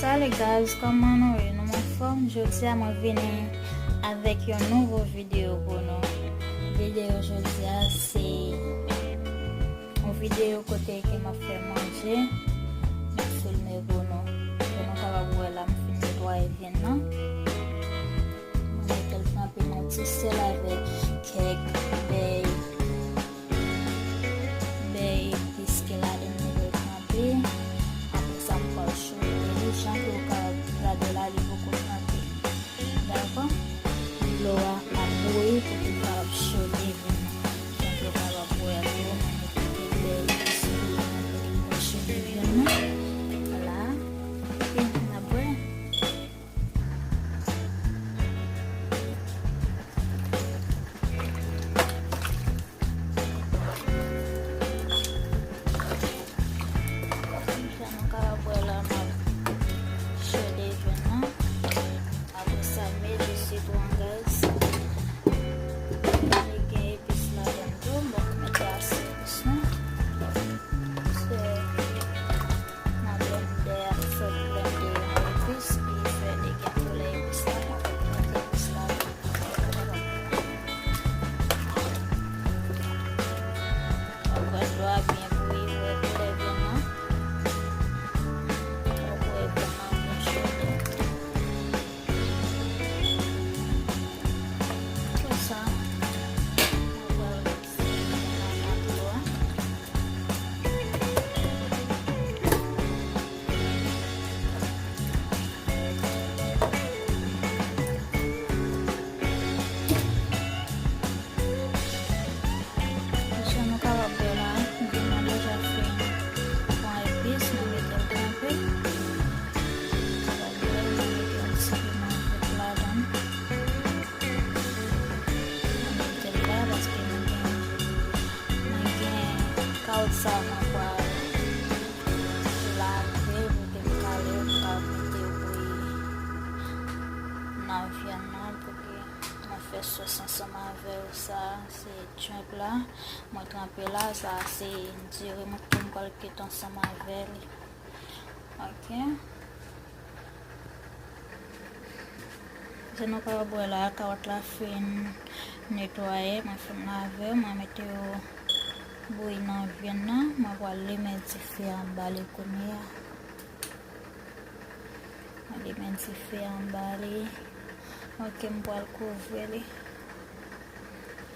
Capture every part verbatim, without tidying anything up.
Salut guys, kòman nou ye? Nou anfòm? Jodi a mwen vini avèk yon nouvo videyo pou nou. Videyo jodi a se yon videyo kote ke m ap fè manje, m ap filme pou nou. Ke nou kapab wè la m fin netwaye vyann nan. Mwen mete l tranpe nan ti sèl avèk kèk bèy, bèy epis ke ladan m mete l tranpe. Apre sa, m pral chode li jan ke w ka gade la, li poko tranpe. Dakò? Dlo a ap bouyi pou ke l kapab chode vyann nan. Jan ke w kapab wè a tou, mwen mete kèk bèy epis pou mwen pou ke l chode vyann nan. Vwala. Epi, n ap wè. Jan nou kapab wè la, m ap chode vyann nan. Apre sa, m mete sitwon gaz. Li gen epis ladan l tou. Bon, m mete ase epis lan. Se nan blendè a, m fè blende yon epis, ki fè li gen koulè epis la, mwen fè blende epis la. Ou wè dlo a byen bouyi, ou wè koulè vyann nan. Ou wè vyann nan byen chode. Konsa, mwen pral vide nan dlo a. Jan nou kapab wè la, vyann nan deja fin pran epis, mwen mete l tranpe. Kapab wè, mwen mete yon ti piman vèt ladan l. Mwen mete l la paske mwen gen, mwen gen kawòt sa mwen pral lave pou ke m kale, m ka mete bouyi nan vyann nan pou ke mwen fè sòs ansanm avè l. Sa se shrimp la, mwen tranpe la, sa se diri mwen ke m pral kite ansanm avè li. Ok. Jan nou kapab wè la, kawòt la fin netwaye, mwen fin lave, mwen mete yo bouyi nan vyann nan, mwen pral limen dife anba li kounye a. Mwen limen dife anba li. Ok, m pral kouvri li.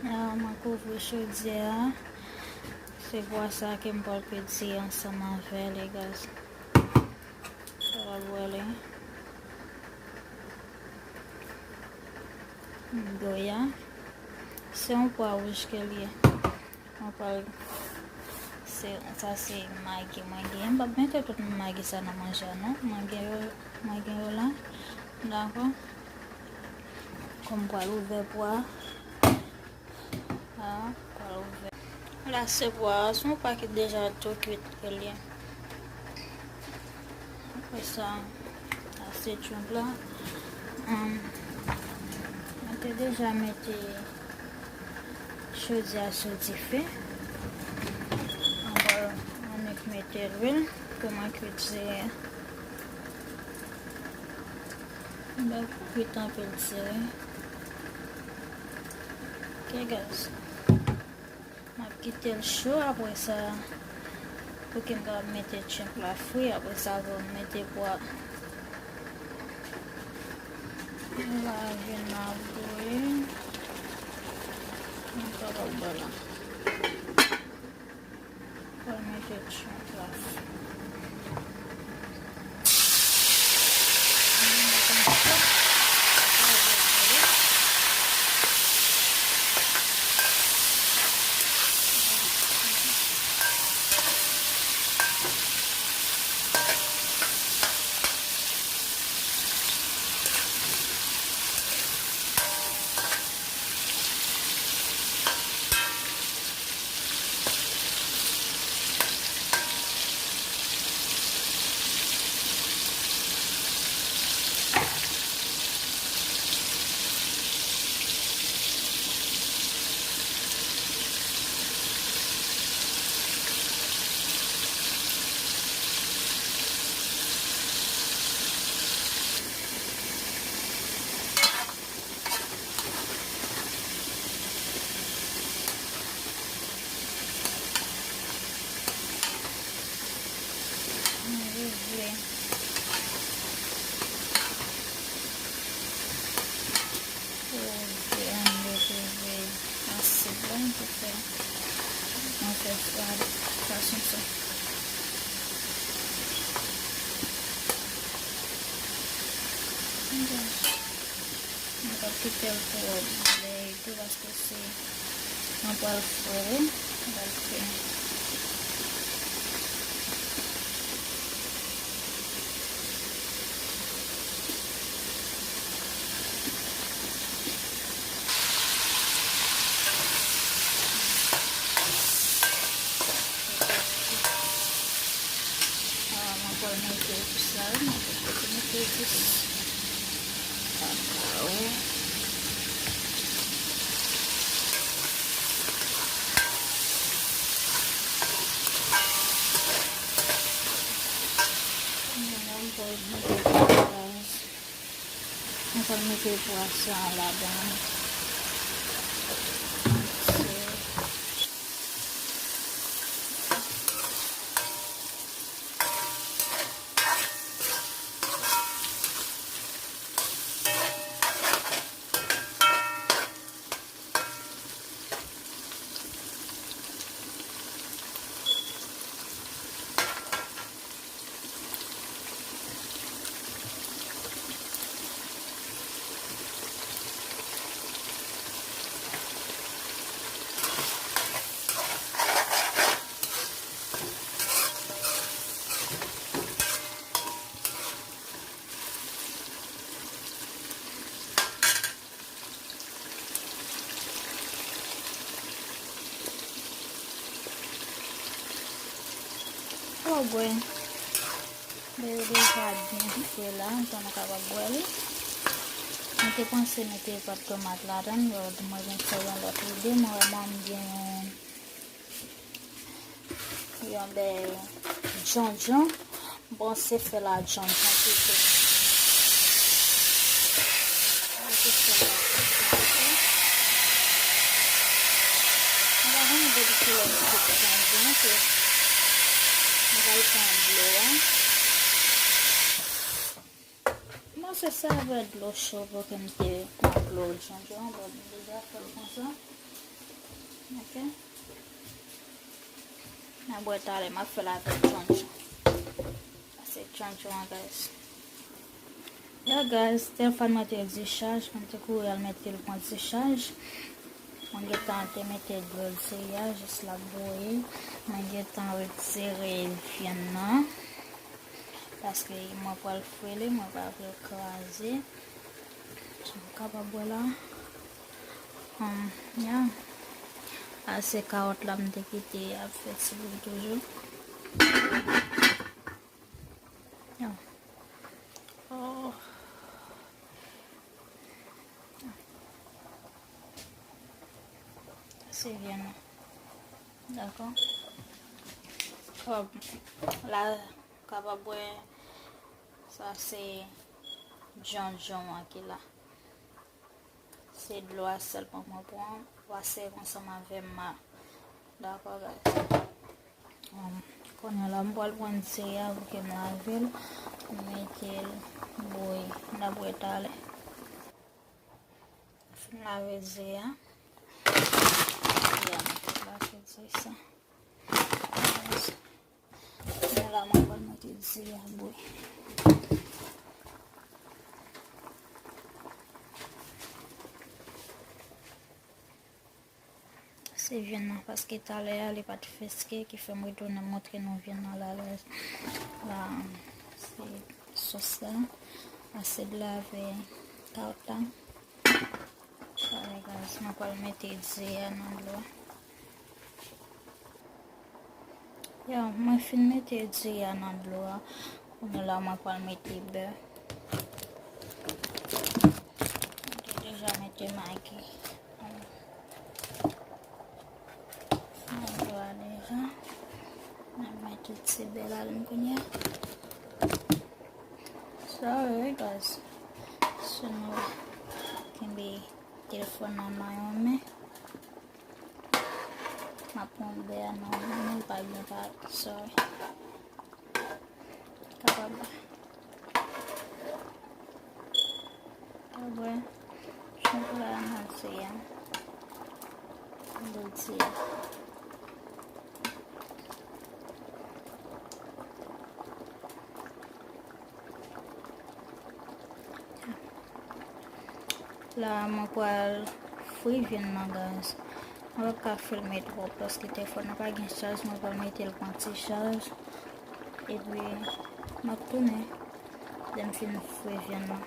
La, mwen kouvri chodyè a. Se pwa sa ke m pral kwit diri ansanm avè li, guys. Sa va bwèl, wi. Goya. Se yon pwa wouj ke l ye. Mwen pral, se, sa se magi mwen gen. M p ap mete tout magi sa nan manje a, non. Mwen gen yo, mwen gen yo la. Dakò? Kòm m pral ouvè pwa a. La, pral ouvè. La, se pwa a, se yon pwa ki deja tou kwit ke l ye. Apre sa, la se shrimp la. Hum, mwen te deja mete chodyè a sou dife. Mwen pral annik mete lwil pou mwen kwit diri a. Mwen kwit anpil diri. Ok, guys. M ap kite l cho, apre sa, pou ke m kapab mete shrimp la fri, apre sa, pou m mete pwa. Lave nan bouyi. M kapab wè la. Pral mete shrimp la. Kite l pou bouyi tou, paske se, mwen pral fre li, mwen pral fre. Ah, mwen pral mete sèl, mwen pral mete jis kakao. Mwen pral mete pwa sa ladan. Oh boy. Li deja byen fre la, antan nou kapab bwè li. Mwen te panse mete pèp tomat ladan, but mwen vin fè yon lòt ide, mwen wè mwen gen yon Yon bèl djondjon. Bon, se fè la djondjon pito. Mwen se fè la djondjon pito. Mwen pa konn depi kilè m koupe djondjon, se mwen pral pran dlo a. Mwen se sèvi dlo cho pou ke m te pran dlo djondjon, bon, m deja fè l konsa. Ok. N a bwè talè, m ap fè l avèk djondjon. Sa se djondjon an, guys. Yeah, guys, telefòn mwen te dichaj, mwen te kouri al mete l pran dichaj. Mwen gentan te mete dlo l seri a, jis l ap bouyi. Mwen gentan retire vyann nan. Paske mwen pral fre li, mwen pa vle l kraze. So, nou kapab wè la. Um, yeah. A se kawòt la m te kite ap fè ti bri toujou. Yeah. Oh. Se vyann nan. Dakò. Kòm la, kapab wè, sa se djondjon an ki la. Se dlo a sèlman mwen pran, pase ansanm avè m la. Dakò, guys. Um, kounye a la, m pral pran ze a pou ke m lave l, m mete l bouyi. N ap wè talè. Fin lave ze a. Ze a mete pase di sa. Kounye a la, mwen pral mete ze a bouyi. Se vyann nan, paske talè a, li pa t freske, ki fè m retounen montre nou vyann nan la, la, la, se sòs la, ase de lave kawòt la. Alright, guys, mwen pral mete ze a nan dlo a. Yo, mwen fin mete diri a nan dlo a. Kounye a la, mwen pral mete bè. Mwen te deja mete magi nan dlo a deja. Mwen mete ti bè ladann kounye a. Sorry, guys. Si nou kenbe telefòn nan nan yon men. M ap pran bè a nan yon men, li pa byen parèt. Sorry. Kapab. Kapab. Chokola a nan diri a. Nan diri a. La, mwen pral fri vyann nan, guys. Mwen p ap ka filme twòp paske telefòn nan pa gen chaj, mwen pral mete l pran ti chaj. Epi, m ap tounen lè m fin fri vyann nan.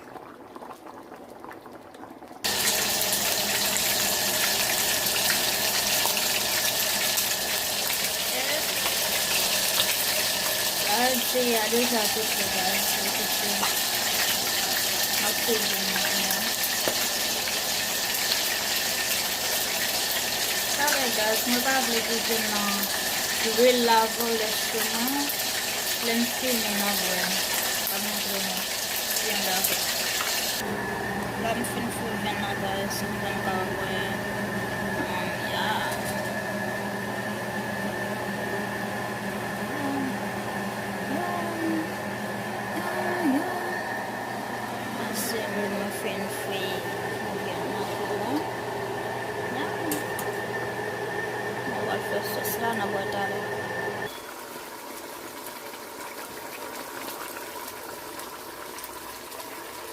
Guys, se a deja tout le, guys, se tout le. M ap fri vyann nan kounye a. Sa vre, guys, mwen pa vle pou vyann nan lwil la vole sou mwen. Lè m filme nan vre, m ap montre nou. Byen, guys. La m fin fri vyann nan, guys, m konn pa wè. Um, yeah. Mwen se vle mwen fè yon fri vyann nan tou bon. Mwen pral fè sòs la, n ap wè talè.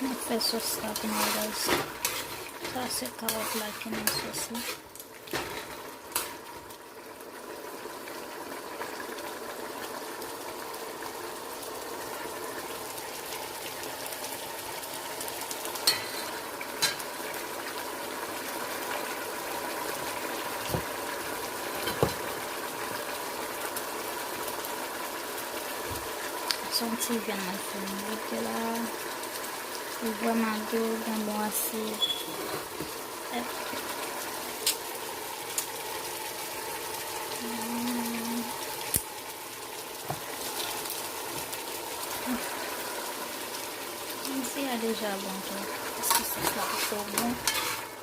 Mwen fè sòs la kounye a, guys. Sa se kawòt la ki nan sòs la. Se yon ti vyann mwen fin goute la. Li vrèman dou, gen bon asid. Mezi a deja bon tou. Paske sòs la poko bon.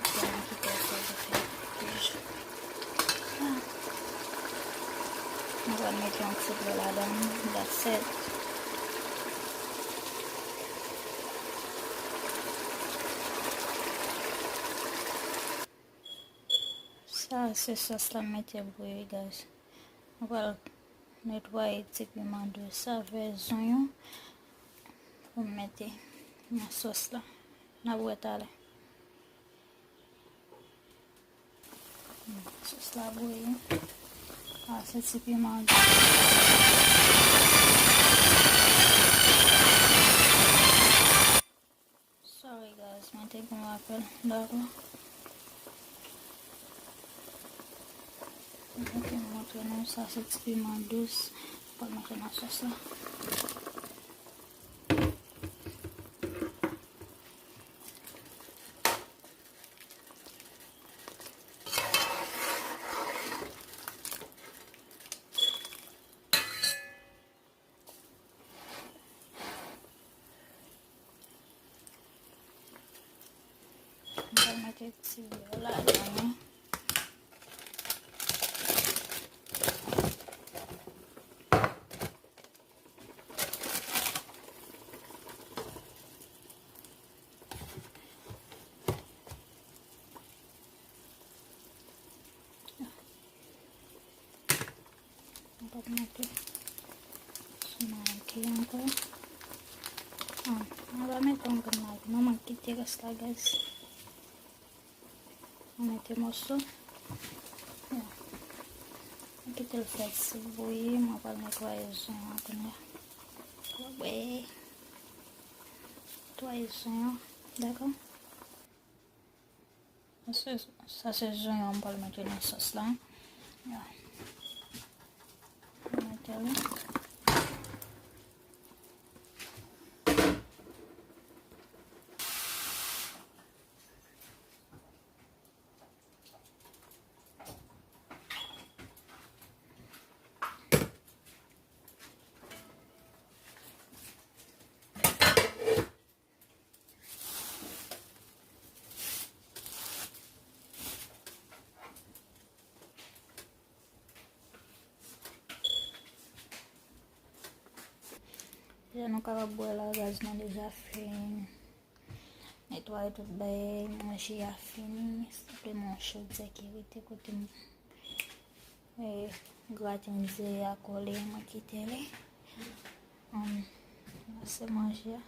Epi mwen kite l fè bouke. Mwen pral mete yon ti dlo ladan l. That's it. Sa se sòs la m mete bouyi, guys. Mwen pral netwaye ti piman dous avè zonyon pou m mete nan sòs la. N ap wè talè. Sòs la bouyi. A, se ti piman dous. Sorry, guys, mwen te gen yon apèl. Dakò. Ok, m montre nou sa, se ti piman dous. Mwen pral mete nan sòs la. Mwen pral mete ti lè ladan li. Mwen p ap mete sou Maggi ankò. Ah, mwen pa mete yon grenn Maggi non, mwen kite rès la, guys. Mwen mete moso. Ya. Mwen kite l fè ti bouyi, mwen pral netwaye zonyon an kounye a. Wè. Netwaye zonyon an, dakò? Sa se, sa se zonyon m pral mete nan sòs la. Ya. Mete li. Jan nou kapab wè la, gaz mwen deja fin netwaye tout bagay, manje a fini. Senpleman yon chodyè ki rete kote m, e, graten diri a kole, mwen kite li. Ann, la se manje a.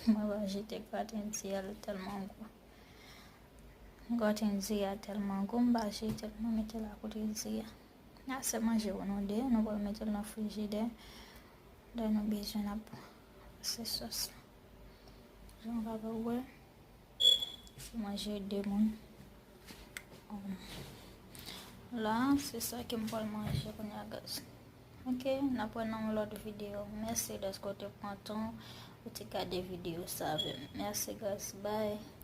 Mwen pa jete graten di a, li tèlman gwo. Graten di a tèlman gwo, m pa jete l, mwen mete l akote di a. Ase manje pou nou de, nou pral mete l nan frijidè. Lè nou bezwen, n ap pase sòs la. Jan w kapab wè, se manje de moun. La, se sa ke m pral manje kounye a, guys. Ok, n ap wè nan yon lòt videyo. Mèsi dèske w te pran tan ou te gade videyo sa avè m. Mèsi, guys. Bye.